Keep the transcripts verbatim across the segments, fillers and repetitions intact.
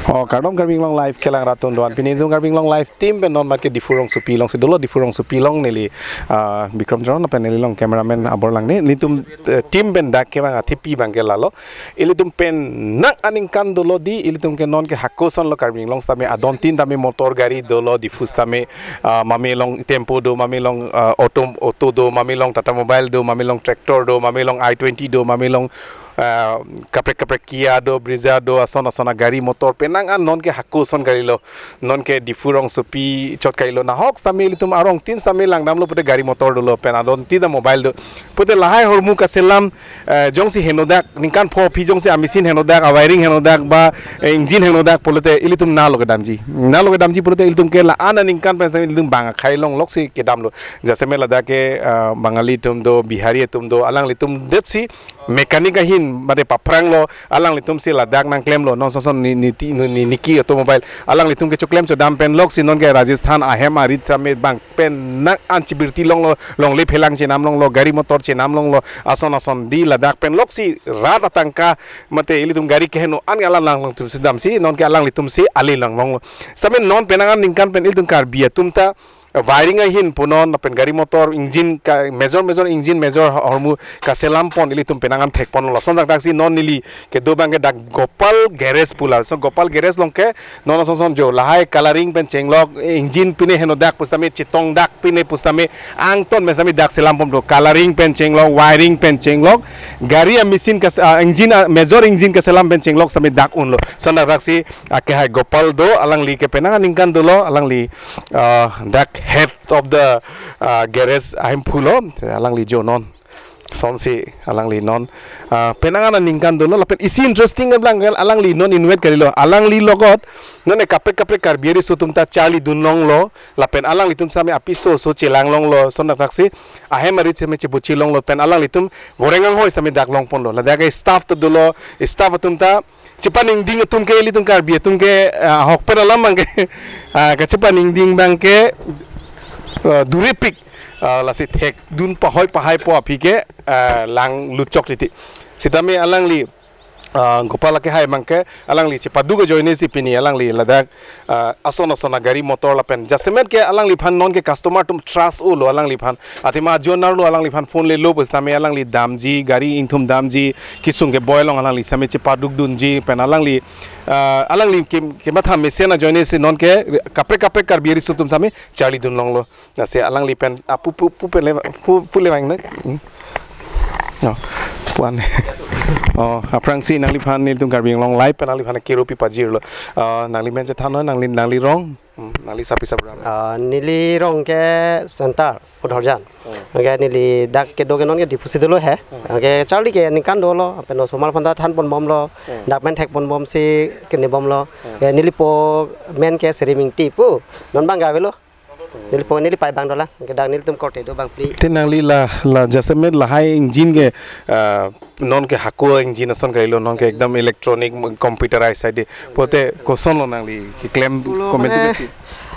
Oh, kardom Karbi Anglong Live kelang rat atum do-an. Pini itum Karbi Anglong Live team pen non mat ke Diphu rongsopi alongsi dolo, Diphu rongsopi along neli, ah, Bikram Teron pen neli along cameraman abor lang ne. Nelitum, eh, team pen dak kevang athepi abang ke lalo. Ilitum penang aningkan dolo di, ilitum ke non ke hako ason lo Karbi Anglong sitame adon tin tame motor gari dolo Diphu sitame, ah, mame along tempo do, mame along, ah, auto, auto do, mame along Tata Mobile do, mame along tractor do, mame along i twenty do, mame along, ah, kaprek kaprek Kia do, Brezza do, ason ason agari motor penang an non ke hako ason kalilo, non ke Diphu rongsopi chot kalilo. Nahok sitame ilitum arong tin sitame langdamlo pute gari motor dolo, pen adon tin ta mobile do. Pute lahai ahormu kaselam, eh, jongsi henodak, ningkan pho aphi jongsi a-machine henodak, a-wiring henodak, ba, eh, engine henodak pulote ilitum nalo kedamji. Nalo kedamji pulote ilitum ke la-an aningkan pen sitame ilitum bang akhei along loksi kedamlo. Jasemet ladak ke, eh, Bangali atum do, Bihari atum do, alanglitum detsi mechanic ahin mate paphranglo, alanglitumsi ladak nangklemlo, non ason ason ni, ni, ni, ni, niki automobile, alanglitum ke choklem chodam pen loksi non ke Rajasthan ahem arit sitame bang penang an chibirti longlo, longle phelang chenam longlo, gari motor chenam longlo, ason ason di ladak pen loksi rat atangka mate ilitum gari keheno an alanglitumsi damsi, non ke alanglitumsi ale lang longlo. Sitame non penang aningkan pen ilitum Karbi atum ta wiring ahin punon, lapen gari motor engine ka, major major engine major ahormu kaselam pon ilitum penang an thek ponlo. Lason dak daksi non neli kedo abang ke dak Gopal Garage pu la. So Gopal Garage along ke non ason ason jo lahai coloring pen chenglok, engine pine henodak pusitame, chetongdak pine pusitame, angton pen sitame dak selam pon do, coloring pen chenglok, wiring pen chenglok, gari a-machine kas-, ah, engine a, major engine kaselam pen chenglok sitame dak unlo. Lason dak daksi akehai Gopal do, alangli ke penang aningkan dolo, alangli, ah, dak head of the, ah, garage ahemphu lo, alangli jo non. Lasonsi alangli non, ah, penang aningkan dolo, lapen isi interesting abang ke alangli non invite kalilo, alangli logot non e kaprek kaprek Karbi ariso atum ta charlidun longlo, lapen alanglitum sitame apiso so chelang longlo, lason dak daksi ahem arit sitame chebuchi longlo, pen alanglitum voreng anghoi sitame dak long ponlo. Ladak ke staff ta dolo, staff atum ta chepaningding atum ke, ilitum Karbi atum ke, ah, ahok pen alam abang ke, ah, kachepaningding abang ke, ah, durepik, ah, lasi thekdun pahoi pahai po aphi ke, ah, lang lutchok titi. Sitame alangli, ah, Gopal akehai abang ke, alangli chepaduk ajoinesi pini alangli ladak, ah, ason ason agari motor lapen jasemet ke alangliphan non ke customer atum trust-olo alangliphan. Athema ajonar lo alangliphan phone lelo pusitame alangli damji, gari ingthum damji, kesung keboi along alangli sitame chepadukdunji, pen alangli, ah, alangli ke, kematha mesen ajoinesi non ke kaprek kaprek Karbi ariso atum sitame charlidun longlo. Lasi alangli pen, ah, pu, pu, pu pen le, pu, pu le vang ne? Hmm. Oh, puan. Oh, aphrangsi nangliphan nelitum Karbi Anglong Live pen nangliphan kero pi pajirlo. Ah, nangli men chethan noi, nangli, nangli rong. Hmm, nangli sapi sabram. Ah, neli rong ke Center, Pudhorjan. Hmm. Anke neli dak kedo ke non ke Diphu si dolo he. Hmm. Anke charli ke ningkan dolo, lapen osomar aphanta than ponbomlo, Hmm. dak pen thek ponbomsi kene bomlo. Hmm. Ke neli po men ke Sri Mingti pu, non abang ke avelo. Hmm. Neli po, neli pai abang dolang, anke dak nelitum korte do abang phli. Te nangli la, la jasemet lahai engine ke, ah, non ke hako engine ason kalilo, non ke ekdam electronic, computerized side. Pote kosonlo nangli keklem Pulo komentu mane besi?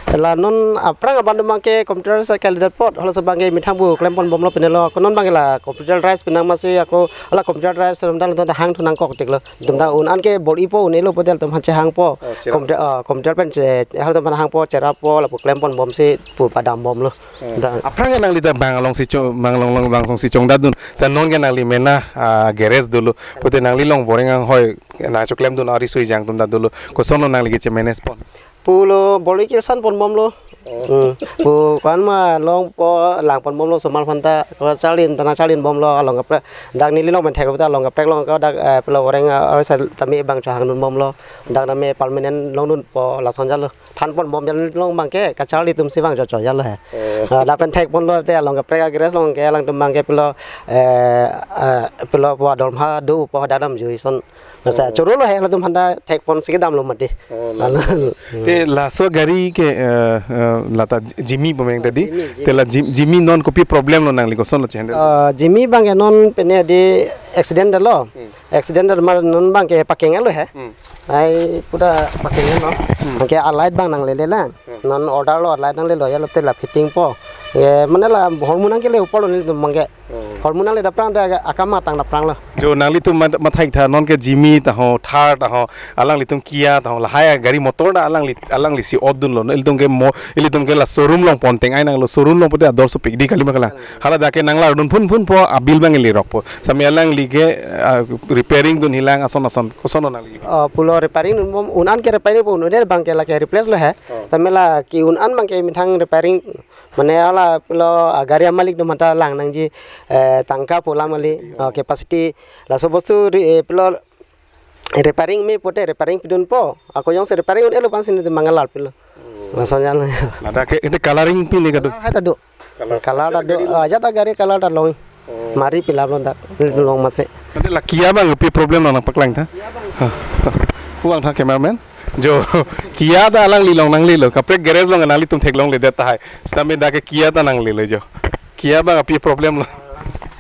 La non aphrang abang do abang ke computerized kalidet apot, halaso abang ke methang pu klem ponbomlo pine lo, ko non abang ke la computerized penang masi ako, hala computerized ram dal ton hang thu nangkok tik lo. Tum ta un an ke bor-ipo un-elo pote tum aphan chehangpo. Oh, cherap. Computer, ah, computer pen che, halatum aphan hangpo, cherappo, lapu klem ponbomsi pu padambomlo. Hmm. Da. Aphrang ke nangli ta bang alongsi cho, bang along, along, bang alongsi chongdadun. Sa non ke nangli mena, ah, garage dolo. Pote nangli along voreng anghoi nangchoklemdun ariso ejang atum ta dolo. Kosonlo nangli keche-manage pon? Pulo bor-i kirsan ponbomlo. Oh. Hmm. Pu ko-an ma longpo lang ponbomlo osomar aphanta, ko charlin tana charlinbomlo along kaprek. Dak neli along pen thek lo ta along kaprek along ke dak, eh, pulo voreng, ah, sitame abang chohangdunbomlo. Dak tame permanent longdunpo lason jalo. Than ponbom jalo along abang ke kacharli atumsi vang chocho jalo he. Oh. Ah, dak pen thek ponlo te along kaprek a-garage along ke alangtum abang ke pulo, eh, eh, pulo po adorma do po dak damjui ason. Lasi Oh. choro lo he, latum aphanta thek ponsi kedamlo mati. Oh, Lalu. Lalu. Te laso gari ke, eh, eh, lata Jimny pu meng tadi. Jimny, Jimny. Te la Jim-, Jimny non kopi problem lo nangli, kosonlo che-handle? Ah, Jimny abang ke non pine di accident lo. Hmm. Accident mar non abang ke pakeng lo he. Hmm. Ai pura pakeng lo. Hmm. Anke a-light abang nanglele lang. Hmm. Non order lo a-light nanglelo jalo te la fitting po. Ye, mane la hormu nangkele upor lo nelitum abangke. Oh. Hormu nangle daprang ta akam atang daprang lo. Jo, nanglitum mat-, mathai tha, non ke Jimny ta ho, Thar ta ho, alanglitum Kia ta ho, lahai gari motor ta alangli, alangli si odun lo. Ilitum ke mo, ilitum ke la showroom along ponteng ai nanglo, showroom along pute ador sopik di kalima kalang. Hala dak ke nanglardun phun phun po, a-bill abang ili rokpo. Sami alangli ke, ah, repairing dunji lang ason ason, koson nangli. Oh, pulo repairing dunbom, un-an ke repairing po, un-an abangke lake replace lo he. Oh. Tame la ke-un-an abangke methang repairing, mane hala pulo, ah, gari amalik atum aphanta lang nangji, eh, tangka pu alam kali, oh, capacity, laso bostu ri-, eh, pulo repairing me pute repairing pidunpo, ako jongsi repairing un-elo pensi nelitum mangal lar pilo. Oh. Lason jalo. Ladak ke, ini coloring pi ne kado? Colour hai ta do. Colour. Colour ta do, ah, ajat agari colour ta long. Oh. Mari pilap lo dak, nelitum long mase. Nanti la Kia abang pi problem lo nangpaklang tha. Kia abang. Ha. Puang tha cameraman. Jo, Kia ta alangli long nanglelo, kaprek garage along nanglitum theklongledet tahai. Sitame dak ke Kia ta nanglelo jo. Kia abang pi problem lo?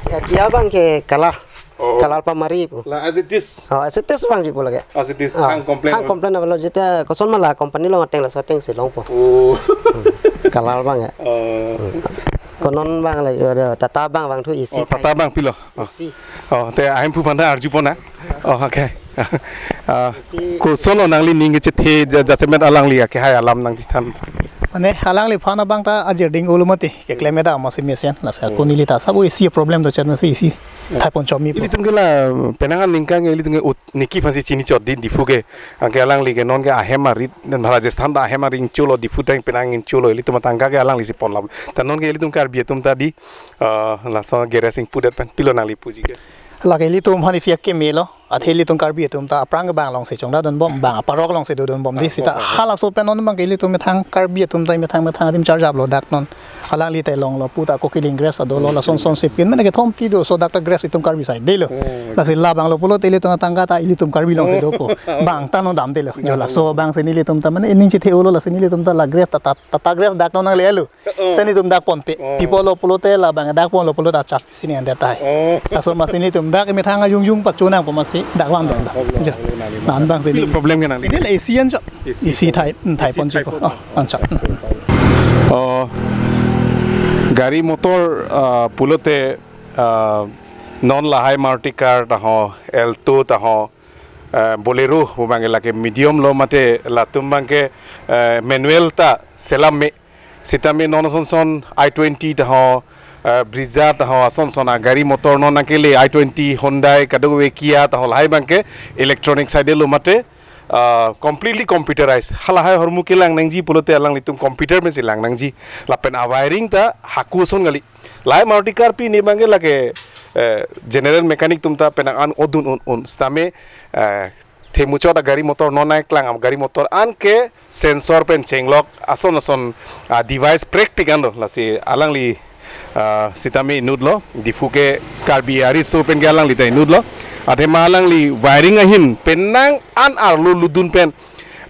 Ya, Kia abang ke colour. Oh. Colour pamari pu. La as it is. Oh, as it is abang ji pu lake. As it is, ah, hang complain. Hang complain abang lo jeta koson ma la company along ateng laso atengsi longpo. Oh. Hmm. Colour abang ya. Oh. Hmm. Ko non abang la, yo, yo, Tata abang, abang thu A C. Oh, Tata abang pilo. Oh. A C. Oh, te ahemphu aphanta arjupon nang. Oh, okay. Ah, A C. Koson lo nangli ning kechethe ja-, jasemet alangli akehai alam nangchethan? Mane alangliphan abang ta ajir ding ulo mati, keklem eda masi mesen. Lasi, hmm, ako neli ta sabo A C problem do chat masi A C. Hmm. Thaipon chomi po. Ilitum ke la penang aningkan ke ilitum ke ut niki aphansi chini chot di Diphu ke. Anke alangli ke non ke ahem arit, dan Rajasthan ta ahem arit ingcholo, Diphu ta penang ingcholo, ilitum atangka ke alangli si ponlap. Ta non ke ilitum Karbi atum ta di, ah, laso garage ingpudet pen pilo nangli puji ke? Lake ilitum aphan isi akeme lo, athe ilitum Karbi atum ta aphrang ke bang alongsi chongda dunbom, bang aparok alongsi dodunbom di, ah, sita, oh, oh, oh, halaso pen non abangke ilitum methang Karbi atum ta methang methang adim charjap lo dak non. Alangli ta longlo pu ta ako kiling grass ado lo, lason son sipin mane kethom pi do, so dak ta grass itum Karbi side de lo. Oh. Lasi labang lo pulote ilitum atangka ta ilitum Karbi alongsi dopo. Oh. Bang ta non damde lo. Jo, laso abangsi nelitum ta mane ining chethe ulo, lasi nelitum ta la grass ta, ta, Tata grass dak non nanglelo. Oh. Seni tum dak ponpe. Oh. Pi apot lo pulote labang dak ponlo pulote charge pisi ni andet tahai. Oh. Laso masi nelitum dak methang ajung jung pachu nangpo masi dak vangdet lo. Oh, jo. Oh, nangli. Nan abangsi neli. Problem ke nangli? Neli la A C anchot. A C. A C thai, hmm, thaipon A C chipo. Thaipon. Oh, anchot. Hmm. Oh. Gari motor, ah, pulote, ah, non lahai Maruti car ta ho, Alto ta ho, ah, Bolero, pu abang lake medium lo mate latum abangke, eh, manual ta selam me. Sitame non ason son I twenty ta ho, eh, Brezza ta ho, ason son agari motor non nangkele I twenty, Hyundai, kadokave Kia ta ho lahai abangke electronic side lo mate, ah, completely computerized. Halahai ahormu kelang nangji pulote alanglitum computer pensi lang nangji. Lapen a-wiring ta hako ason kali. Lahai Maruti car pi ne abangke lake, eh, general mechanic atum ta penang an odun un un. Sitame, eh, themuchot agari motor non nangklang agari motor anke sensor pen chenglok ason ason, ah, device practical lo. Lasi alangli, ah, sitame inut lo, Diphu ke Karbi ariso pen ke alangli ta inut lo. Athema alangli wiring ahin penang an arlo ludun pen,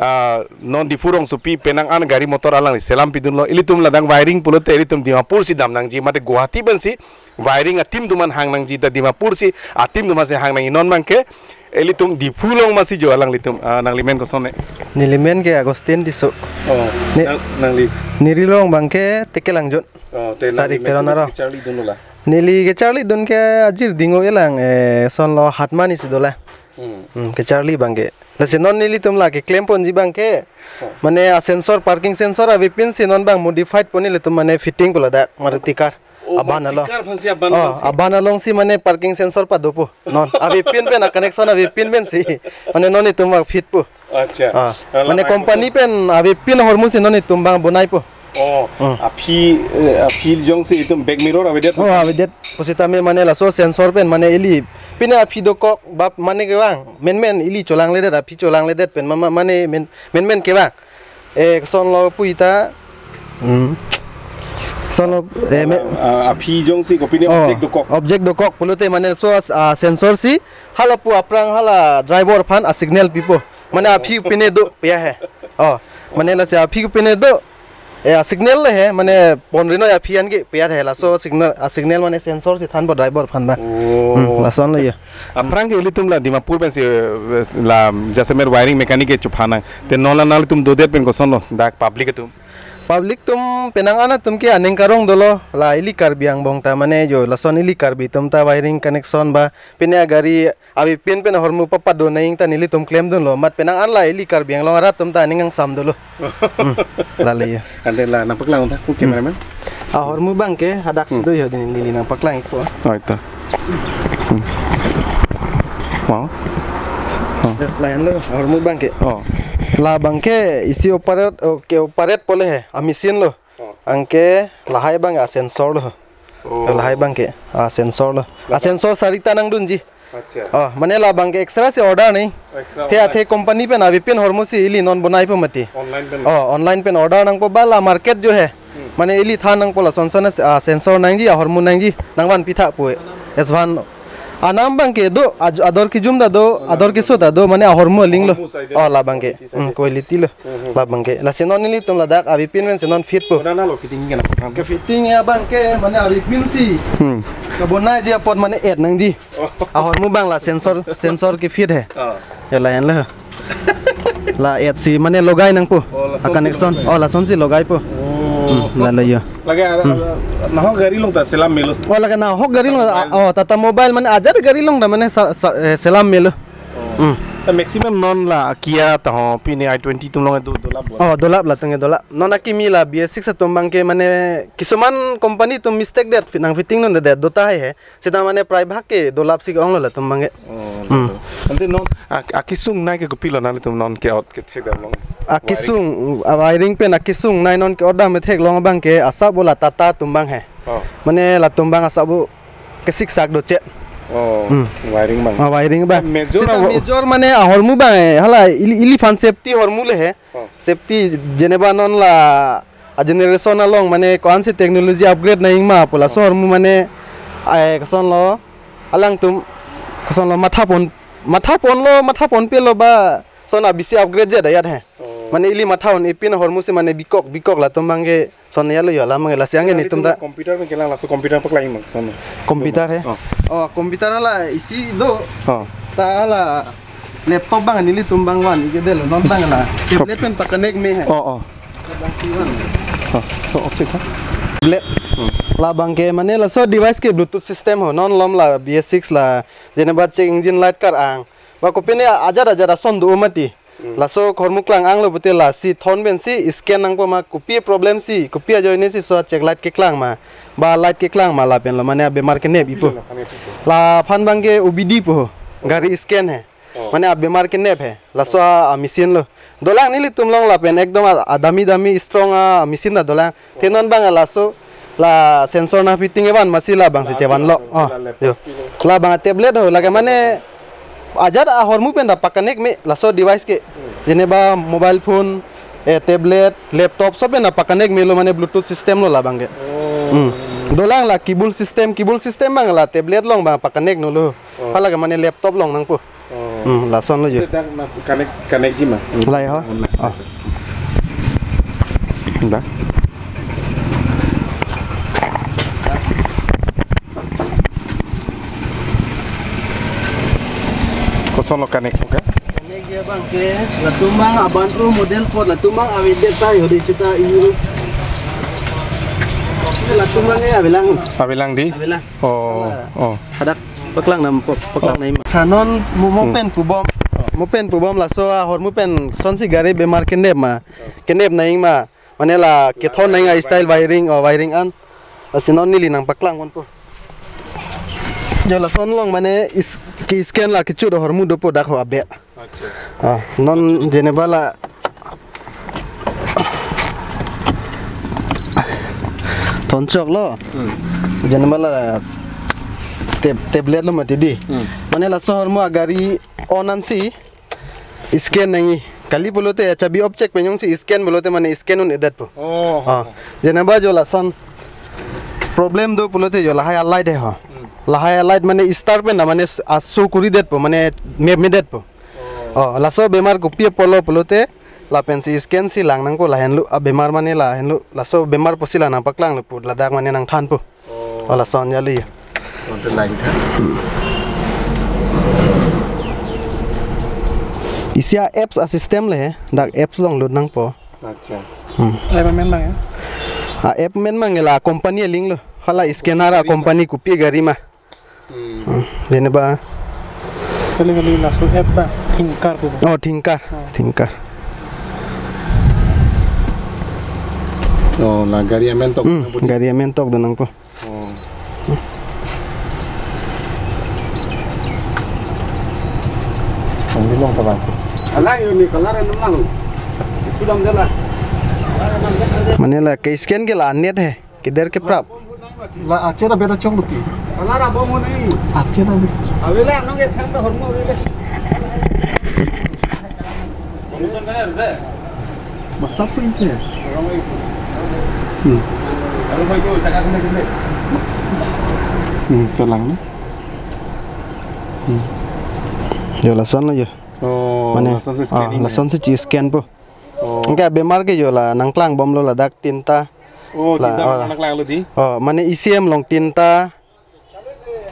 ah, non Diphu rongsopi penang an gari motor alangli selam pidun lo. Ilitum ladak wiring pulote ilitum Dimapur si dam nangji mate Guwahati pensi wiring a-team atum an hang nangji, ta Dimapur si a-team atum ansi hang nangji. Non abangke ilitum Diphu along masi jo alanglitum, ah, nangli men koson ne? Neli men ke Augustine Tisso. Oh, ne, nang-, nangli? Neli rong abangke Tekelangjun. Oh, te Sarik nangli men Teron aro. Kecharli dun lo la? Neli kecharli dun ke ajir ding o-elang, eh, son lo hat mani si dolang. Hmm. Hmm, kecharli abangke. Lasi non nelitum la keklem ponji abangke. Oh. Mane a-sensor, parking sensor avepin si non abang modified pon nelitum mane fitting pu ladak Maruti car. Oh, aban Maruti along. Car aphansi aban, oh, alongsi. Aban alongsi mane parking sensor padopo. Non, avepin pen a-connection avepin pensi. Mane non itum a-fit po. Acha. Ah. Alam mane ai company koson pen avepin ahormu si non itum abang bonai po. Oh, hmm. Aphi, eh, aphi jongsi itum back mirror avedet. Oh, avedet. Pusitame mane laso sensor pen mane ili. Pine aphi dokok bap mane kevang. Menmen ili cholangledet, aphi cholangledet pen mama mane men, menmen kevang. Eh, koson lo pu ita. Hmm. Koson lo, eh, me- Ah, ah, aphi jongsi kopine, oh, object dokok. Object dokok pulote mane so as, ah, sensor si hala pu aphrang hala driver aphan a-signal pipo. Mane aphi pine do pia he. Oh, mane lasi aphi pine do. Eh, a-signal le he, mane ponrinoi aphi an ke pia he, laso signal, a-signal mane sensor si thanpo driver aphan abang. Oh. Hmm, lason lo ya. Aphrang ke ilitum la Dimapur pensi, eh, la jasemet wiring mechanic ke chuphanang. Te non la nanglitum dodet pen koson lo dak public atum? Public atum penang an atum ke aning karong dolo, la ili Karbi angbong ta mane jo lason ili Karbi atum ta wiring connection ba pine agari avepin pen ahormu papadon nang ta nelitum klemdunlo, mat penang an la ili Karbi Anglong arat atum ta aning angsam dolo. Hmm, lale ya. Ante la nangpaklang ta, ku cameraman. Ahormu abang ke hadak Hmm. sido yo, neli nangpaklang ikpo. Oh, ito. Hmm. Wow. Oh. Lahenlo ahormu abang ke. Oh. Labang ke isi operate, oke, operate pole he, a machine lo. Oh. Anke lahai abang a sensor lo. Oh. Lahai abang ke a sensor lo. Lahai. A sensor sarita nangdunji. Acha. Oh, mane labang ke extra si order nang. Extra The order. Athe company pen avepin ahormu si ili non bonaipo mati. Online pen. Oh, online pen order nangpo ba la market jo he. Hmm. Mane ili than nangpo lasonson a sensor nangji, ahormu nangji, nangvanpi tha pu. S one. Anam abang ke do, aj-, ador kijum ta do, Oh, ador kiso ta do, mane ahormu aling lo. Ahormu saide. Oh, labang ke. Quality saide. Hmm, quality lo. Hmm, hmm. Labang ke. Lasi non nelitum ladak avepin pen si non fit po. Kona na lo fitting ke na? Ke fitting ya abang ke, mane avepin si. Hmm. Kabonai ji apot mane add nangji. Oh. Ahormu abang la sensor, sensor ke fit he. Oh. Ya lahenlo. La add si mane logai nangpo. Oh, lason si A connection. Logai. Oh, lason si logaipo. Oh. Hmm, lalo yo. Lake, Hmm. nahok gari along ta selam melo. Oh, lake nahok gari along, Mobile. Oh, Tata Mobile mane ajat gari along ta mane sa, sa, eh, selam melo. Oh. Hmm. Ta maximum non la Kia ta ho, pine i twenty atum along do, dolap bo. Oh, dolap latum ke dolap. Non akimi la B S six atum abang ke mane kisuman company atum mistake det, fit-, nangfitting non det, do tahai he. Seta mane prai bhag ke dolap si ke-onglo latum abang ke. Oh, Hmm. Ante non ak-, akesung nai ke kopilo nanglitum non ke-ot kethekdam along? Akesung, a wiring pen akesung nai non ke-otdam theklong abang ke asap bo la Tata atum abang he. Oh. Mane latum abang asap bo kesiksak doche. Oh, Hmm. Wiring abang. Ah, wiring abang. Major Seta abo- major mane ahormu abang he. Hala ili, iliphan safety ahormu le he. Oh. Safety jeneba non la a generation along mane ko-ansi technology upgrade nangji ma pu laso Oh. ahormu mane ai kosonlo alangtum kosonlo mathapon, mathapon lo, mathapon pe lo ba son a bisi upgrade jat ayat he. Oh. Mane ili mathapon epin ahormu si mane bikok, bikok latum abang ke son ya lo yo alam abang ke lasi anke Nanglitum netum ta computer pen kelang laso computer paklang ma son. Computer he? Oh. Oh, computer la isi do. Oh. Ta la laptop abang nelitum abang van, ike delo, non abang la. Tablet pen pa-connect me he. Oh, oh. Oh, so object ha? Tablet. Hmm. Labang ke mane laso device ke Bluetooth system ho, non malom la B S six la, jeneba check engine light kar-ang. Ba kopine ajat ajat ason do mati. Hmm. Laso ahormu klang-anglo pute lasi thon pensi scan nangpo ma kopi problem si, kopi ajoine si so check light keklang ma, ba light keklang ma lapen lo mane abemar kenep ipo. Laphan abang ke O B D pu ho, gari scan he. Oh. Mane abemar kenep he. Laso a, a machine lo. Dolang nelitum along lapen ekdom a, a dami dami strong a machine ta dolang. Te non abang laso la sensor nangfitting evan masi labang si chevan lo. Oh, yo. Labang tablet ho lake mane ajat ahormu pen ta pa-connect me laso device ke. Hmm. Jeneba mobile phone, eh, tablet, laptop, so pen ta pa-connect melo mane Bluetooth system lo labang ke. Oh. Hmm. Dolang la cable system, cable system abang la tablet along abang pa-connect nolo. Oh. Hala ke mane laptop along nangpo. Oh. Hmm, lason lo je. Dak na connect, connect ji ma? Lai ho. Online. Oh. Dah. Kosonlo connect, oke? Connect ya abang ke, latum abang aban ro model pot, latum abang awi det tai hodi sita iu. Latum abang ya avelang. Avelang di? Avelang. Oh, oh. Hadak paklang nam, pak-, paklang nam. Sanon mo, mo Hmm. pen pubom. Mo pen pubom laso ahormu pen sonsi gari bemar kenep ma. Kenep nangji ma. Mane la kethon nangji style wiring, oh, wiring an. Lasi non neli nangpaklang ponpo. Jo lason along mane is, ke-scan la kecho do ahormu dopo dak ho abet. Acha. Ah, non jeneba la thon choklo. Hmm. Jeneba la tab-, tablet lo mati di. Hmm. Mane laso ahormu agari on ansi scan nangji. Kali pulote chabi off check pen jongsi scan pulote mane scan un-edetpo. Oh. Ah, jeneba jo lason problem do pulote jo lahai a-light he ho. Hmm. Lahai a-light mane start pen na mane a-show kuridetpo, mane map medetpo. Oh. Oh, laso bemar kopi apotlo pulote lapensi scan si lang nangpo lahenlo abemar mane lahenlo laso bemar pusi la nangpaklanglo pu ladak mane nangthanpo. Oh. Oh, lason jali. Ante line tha. Isi a-apps a-system le he, dak apps along load nangpo. Acha. Hmm. App amen abang ya? Ah, app amen abang la company a-link lo. Hala scanner a-company kopi gari ma. Hmm. Hmm. Dene ba. Kali kali laso app ba Thingkar pu. Oh, Thingkar. Oh. Thingkar. Oh, la gari amen tok. Hmm, gari amen tok do nangpo. Oh. Ang bilong ka ba? Ala yun ni kalara naman. Kulam dela. Mane la ke scan ke la net he. Kider ke prap. La ache na beta chok luti. Kalara bom ho nahi. Ache na beta. Avela nong ke thang ta hormo avela. Masap so inte. Hmm. Hmm, chelang na. Hmm. Yo, lason lo yo. Oh, mane, lason si ah, scanning lason ya? Si chi scan po. Oh. Anke abemar ke yo la nangklang bomlo ladak tinta. Oh, la, tinta oh, nangklang lo di? Oh, mane E C M along tinta.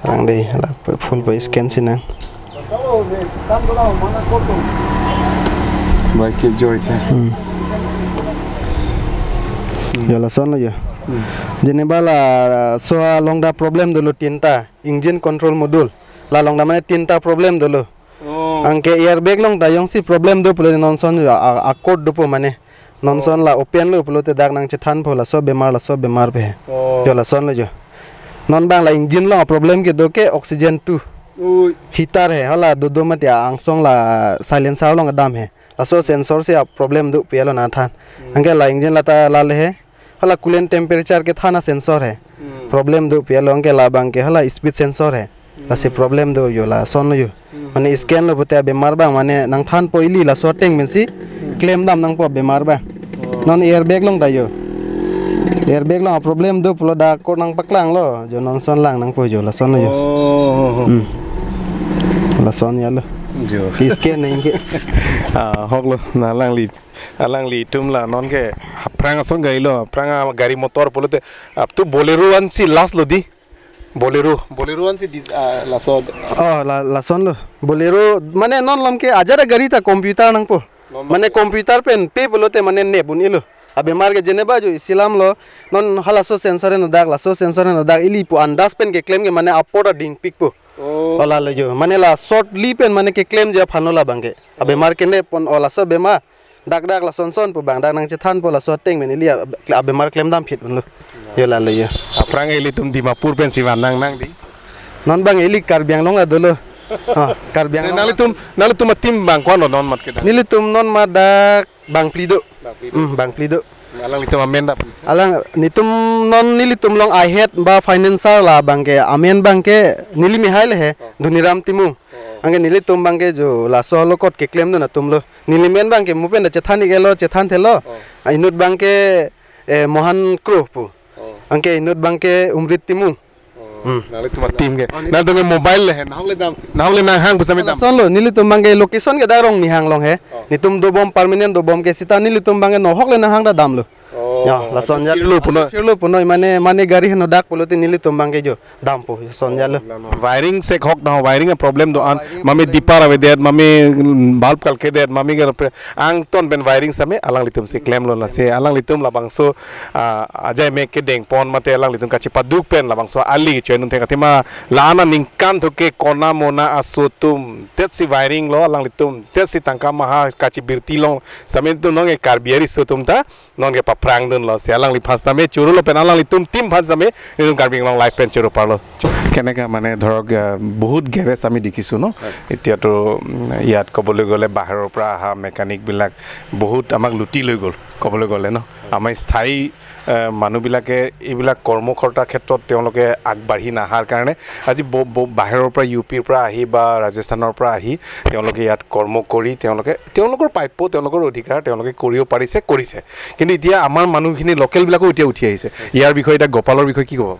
Rang dei, la full pa scan sinang. Bai ke joy te. Hmm. Yo, lason lo yo. Hmm. Jeneba laso along ta problem dolo tinta, engine control module. La along ta mane tinta problem dolo. Oh. Anke airbag along ta jongsi problem do pulo non son yo a, a, a-code dopo mane. Non son la open lo pulote dak nangchethanpo laso bemar, laso bemar pe. Oh. Yo, lason lo yo. Non abang la engine along problem kedo ke oxygen two. Ui. Heater he, hala dodo mati angsong la silencer along kedam he. Laso sensor si a-problem do pu alo nangthan. Hmm. Anke la engine la ta la le he. Hala coolant temperature kethan a-sensor he. Hmm. Problem do pu alo anke labang ke hala speed sensor he. Lasi problem do yo, lason lo yo. Hmm. Mane scan lo pute abemar abang mane nangthanpo, ili laso ateng pensi klem dam nangpo abemar abang. Oh. Non airbag along ta yo. Airbag along problem do pulo dak ko nangpaklang lo. Yo, non son lang nangpo yo, lason lo yo. Oh. Hmm. Lason ya lo. Yo. Scan nang ke. Ah, ahok lo, na alangli, alanglitum la non ke aphrang ason gari lo, aphrang a gari motor pulote, ap tu Bolero ansi last lo di. Bolero, Bolero ansi dis-, ah, laso. Oh, la, lason lo. Bolero, mane non lom ke ajat a gari ta computer nangpo. Non mane computer pen pe pulote mane nep un-elo. Abemar ke jeneba jo isi alam lo. Non halaso sensor heno dak, laso sensor heno dak, ili pu andas pen keklem ke mane apor ta dingpikpo. Oh. Ola lo jo. Mane la short li pen mane keklem jo aphan lo labang ke. Abemar ke nep pon, o laso bemar. Dak dak lason son pu abang dak nangchethanpo, laso ateng pen ili a, abemar klem dam phit unlo. Yo, la lo yo. Aphrang ilitum Dimapur pensi van nang nang di. Non abang ili Karbi Anglong la dolo. Ha, Karbi Anglong. Nanglitum, nanglitum a-team abang ko-an lo non mat ke dak? Nelitum non mat dak bangphli do. Bangphli do. Hmm, bangphli do. Alanglitum amen dak? Alang, netum non nelitum along ahead ba financer labang ke, amen abang ke neli mehai le he, oh, Dhoniram Timung. Oh. Anke nelitum abang ke jo laso lokot keklem dun atum lo. Neli men abang ke mo pen ta chethan ik-elo, chethan thelo. Oh. A inut abang ke, eh, Mohan Kro pu. Oh. Anke inut abang ke Umrit Timung. Oh. Hmm. Nanglitum a-team ke. Oh, neli. Nangtum ke mobile le he. Nahok le dam. Nahok le nanghang pusitame dam. Lason lo, nelitum abang ke location ke dak Rongnihang along he. Oh. Netum dobom, permanent dobom ke seta nelitum abang ke nahok le nanghang ta damlo. Oh, ya, lason ya. Pirlo punoi. Pirlo punoi mane, mane gari heno dak pulote nelitum abang ke jo dampo, lason ya lo. Oh, la, la. Wiring sek hok na, wiring a-problem do-an, wiring mame problem. Dipar avedet, mame, mm, bulb kalkedet, mame ke pre-, angton pen wiring sitame alanglitum si klemlo, lasi alanglitum labangso, ah, ajai mek kedeng pon mate alanglitum kachepaduk pen labangso ali kecho-en un thek athema la-an aningkan thu ke kona mona aso atum tetsi wiring lo alanglitum, tetsi tangka maha kachibirti long sitame tu non ke Karbi ariso atum ta non ke paphrang dunlo, si alangliphan sitame choro lo pen alanglitum team aphan sitame nelitum Karbi Anglong Live pen choro parlo. কেনেকা মানে ধৰক, আহ, বহুত গেৰেজ আমি দেখিছোঁ ন? হয়। এতিয়াতো, উম, ইয়াত ক'বলৈ গ'লে বাহিৰৰ পৰা অহা মেকানিকবিলাক বহুত আমাক লুটি লৈ গ'ল, ক'বলৈ গ'লে ন? হয়। আমাৰ স্থায়ী, আহ, মানুহবিলাকে এইবিলাক কৰ্মকৰ্তাৰ ক্ষেত্ৰত তেওঁলোকে আগবাঢ়ি নাহাৰ কাৰণে আজি ব-, ব-, বাহিৰৰ পৰা, ইউ পিৰ পৰা আহি বা ৰাজস্থানৰ পৰা আহি তেওঁলোকে ইয়াত কৰ্ম কৰি তেওঁলোকে তেওঁলোকৰ প্ৰাপ্য, তেওঁলোকৰ অধিকাৰ তেওঁলোকে কৰিব পাৰিছে, কৰিছে। কিন্তু এতিয়া আমাৰ মানুহখিনি লোকেলবিলাকো এতিয়া উঠি আহিছে। ইয়াৰ বিষয়ে এতিয়া গোপালৰ বিষয়ে কি ক'ব?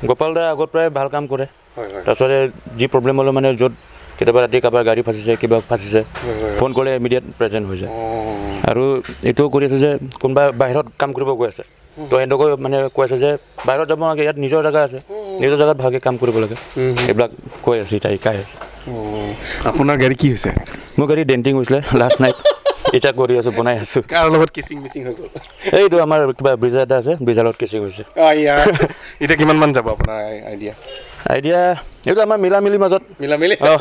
গোপাল দাই আগত প্ৰায় ভাল কাম কৰে। হয়, হয়। তাৰপিছতে যি প্ৰব্লেম হ'লেও মানে য'ত কেতিয়াবা ৰাতি কাৰোবাৰ গাড়ী ফাঁচিছে, কিবা ফাঁচিছে, হয়, হয়, হয়। ফোন কৰিলে ইমিডিয়েট প্ৰেজেণ্ট হৈ যায়। অ। আৰু এইটোও কৰি আছে যে কোনোবা বাহিৰত কাম কৰিব গৈ আছে, তো এনেকৈ মানে কৈ আছে যে বাহিৰত যাব নালাগে, ইয়াত নিজৰ জেগা আছে, উম। নিজৰ জেগাত ভালকৈ কাম কৰিব লাগে। উম, হুম। এইবিলাক কৈ আছে, এতিয়া শিকাই আছে। অ, আপোনাৰ গাড়ী কি হৈছে? মোৰ গাড়ী ডেণ্টিং হৈছিলে লাষ্ট নাইট। ইচ্ছা কৰি আছো, বনাই আছো। কাৰ লগত কিচিং মিচিং হৈ গ'ল? এইটো আমাৰ কিবা ব্ৰিজা এটা আছে, ব্ৰিজাৰ লগত কিচিং হৈছে। আ, ইয়া। এতিয়া কিমান মান যাব আপোনাৰ আই-, আইডিয়া? আইডিয়া, এইটো আমাৰ মিলা মিলি মাজত। মিলা মিলি? অ।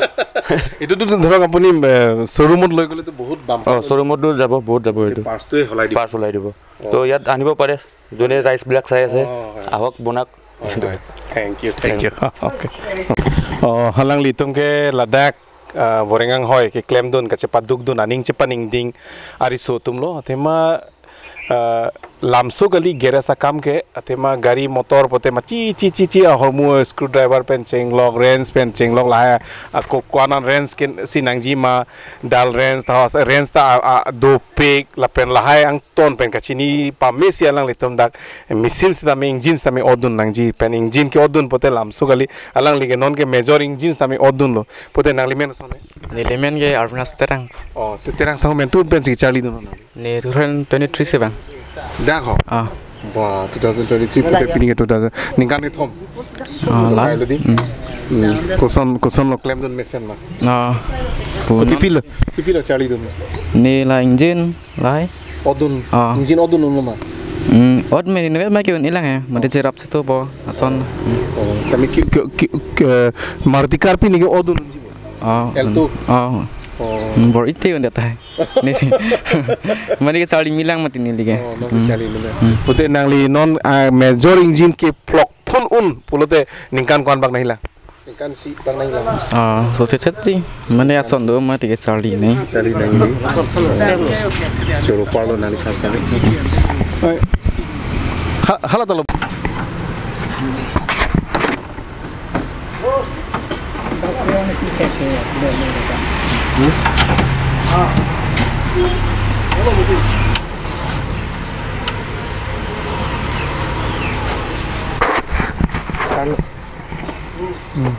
এইটোতো ধৰক আপুনি, এ, শ্ব'ৰুমত লৈ গ'লেতো বহুত দাম অ, হ'ব। শ্ব'ৰুমতো যাব, বহুত যাব এইটো। পাৰ্টছটোৱে সলাই দিব। পাৰ্টছ সলাই দিব। অ। তো ইয়াত আনিব পাৰে, যোনে ৰাইজবিলাক চাই আছে, অ, হয়। আহক, বনাওক। হয়, হয়। Thank you, thank you. Okay. O, halangli atum ke ladak, ah, Vorengang hoi keklemdun, kachepadukdun, aning chepaningding ariso atumlo. Athema, ah, lamso kali garage akam ke, athema gari motor pute ma chi chi chi chi ahormu screwdriver pen chenglok, wrench pen chenglok, lahai ako ko-an wrench ke si nangji ma, dull wrench ta, wrench ta, ah, ah, dopik, lapen lahai angton pen kachini pamesi alanglitum dak machine sitame, engine sitame odun nangji pen, engine ke odun pute lamso kali, alangli ke non ke major engine sitame odunlo. Pute nangli men asonle? Neli men ke Arvinas Terang. Oh, te Terang sangmen tu pensi charlidun nangli? Ne two thousand twenty-three si bang. Dak ho? Ah. Wah, two thousand twenty-three pute pini ke two thousand. Ningkan kethom. Ah, la. Kailo di? Hmm. Hmm. Koson, kosonlo klemdun mesen ma? Ah. Ko pipilo, pipilo charlidun? Ne la engine, lahai. Odun. Ah. Engine odun unlo ma? Hmm. Od me ne ma ke un-elang he. Mate cherap situ po. Ason. Hmm. Oh, sami ki, ki, ki, ki, Maruti car pini ke odun unji bo? Ah. Alto? Ah. Oh. Hmm, bor-ite un-e tahai. Ne, mane ke charli milang mati neli ke. Oh, non si charli milang. Hmm. Pute nangli non, ah, major engine ke phlok phun un pulote ningkan ko-an bak nanghilang? Ningkan isi bak nanghilang? Ah, so se seti. Mane ason do mati ke charli ne. Charli nangji. Choro parlo nangli khas nangli. Hai. Ha, hala talo. Stand. Hmm.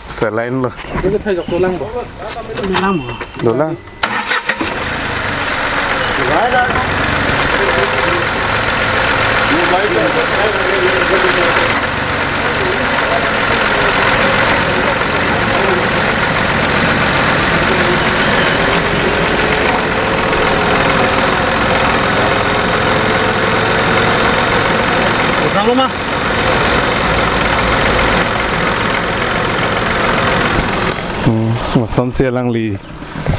Saline lo. Ini saya jok tulang, Bang. Tulang, Bang. Tulang. Sama, Mas. Hmm, lasonsi alangli,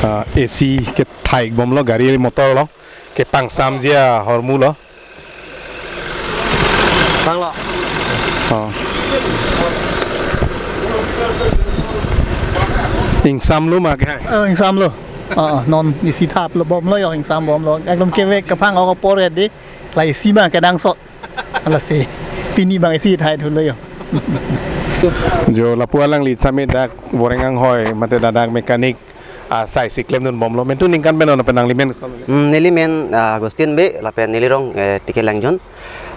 ah, A C kethai bomlo, gari motor lo, kepangsamji ahormu lo. Bang lo. Oh. Ingsamlo ma ke hai? Oh, ingsamlo. Oh, non isi thaplo bomlo yo, ingsam bomlo. Ekdom kevek kephang ok apor ya di. La isi ma kenangsot. Lasi pini bang isi thai thulo yo. Jo lapu alangli sami dak Vorengang hoi mate ladak mechanic, ah, sai si klemdun bomlo. Men tu ningkan pen ono pen nangli men asonle? Hmm, neli men, ah, Agustin Bey, lapen neli rong, eh, Tike Langjun.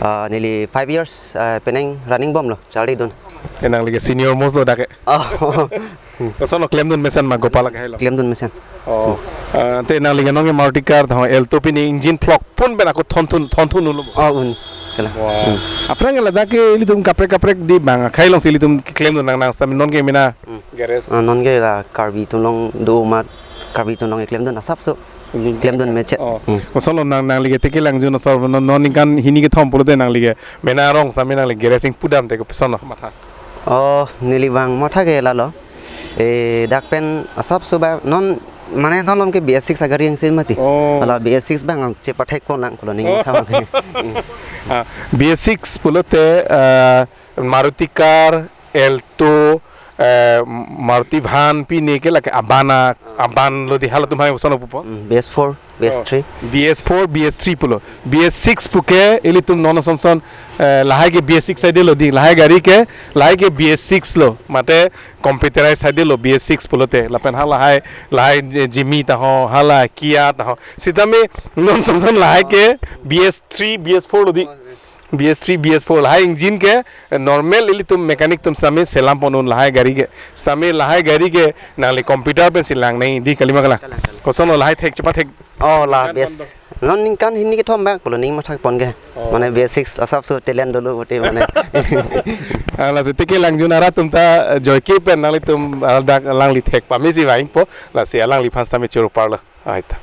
Ah, neli five years, eh, penang running bomlo, charlidun. Te nangli ke senior most lo dak ke? Oh. Koson lo klemdun mesen ma Gopal ke hai lo? Klemdun mesen. Oh. Ah, te nangli ke non ke Maruti car tho Alto pini engine phlok phun pen ako thon thun, thon thun unlo. Oh, un. Kela. Wah. Hmm. Aphrang ke ladak ke ilitum kaprek kaprek di bang akhai alongsi ilitum klemdun nang nang sami non ke mena. Hmm. Garage. Ah, non ke la Karbi atum along do mat, Karbi atum along klemdun asapso. Hmm. Klemdun mechet. Oh. Hmm. Koson lo nang, nangli ke Tike Langjun asor non, non ningkan hini kethom pulote nangli ke mena rong sami nangli garage ingpu dam te koson lo matha? Oh, neli bang matha ke lalo. Eh, dak pen asapso ba non mane non along ke B S six agari angse mati. Oh. Ala B S six bang chepathek pon lang pulo ning Oh. Matha bang. Hmm. Ah, B S six pulote, ah, Maruti car, Alto, eh, Maruti van pini ke lake aban a, Ah. aban lo di halatum hai koson lo pupo? Hmm, B S four, B S three. Oh. B S four, B S three pulo. B S six puke ilitum non ason son, eh, lahai ke B S six saide lo di, lahai gari ke, lahai ke B S six lo. Mate computerized saide lo B S six pulote. Lapen ha lahai, lahai Je-, Jimny ta ho, hala Kia ta ho. Sitame non ason son lahai ke B S three, B S four lo di. B S three, B S four lahai engine ke, eh, normal ilitum mechanic atum sami selam pon un lahai gari ke. Sami lahai gari ke nangli computer pensi lang nangji kali ma kala? Kalang, kalang. Koson lo lahai thek chepathek? Oh, la ningkan bes. Pon bang. Non ningkan hini kethom bang, pulo ning matha pon ke. Oh. Mane B S six asapso talent dolo bote mane. Ah, lasi Tike Langjun arat atum ta, eh, joike pen nanglitum, ah, dak alangli thek pamesi vangpo, lasi alangliphan sitame choro parlo. Ai ta.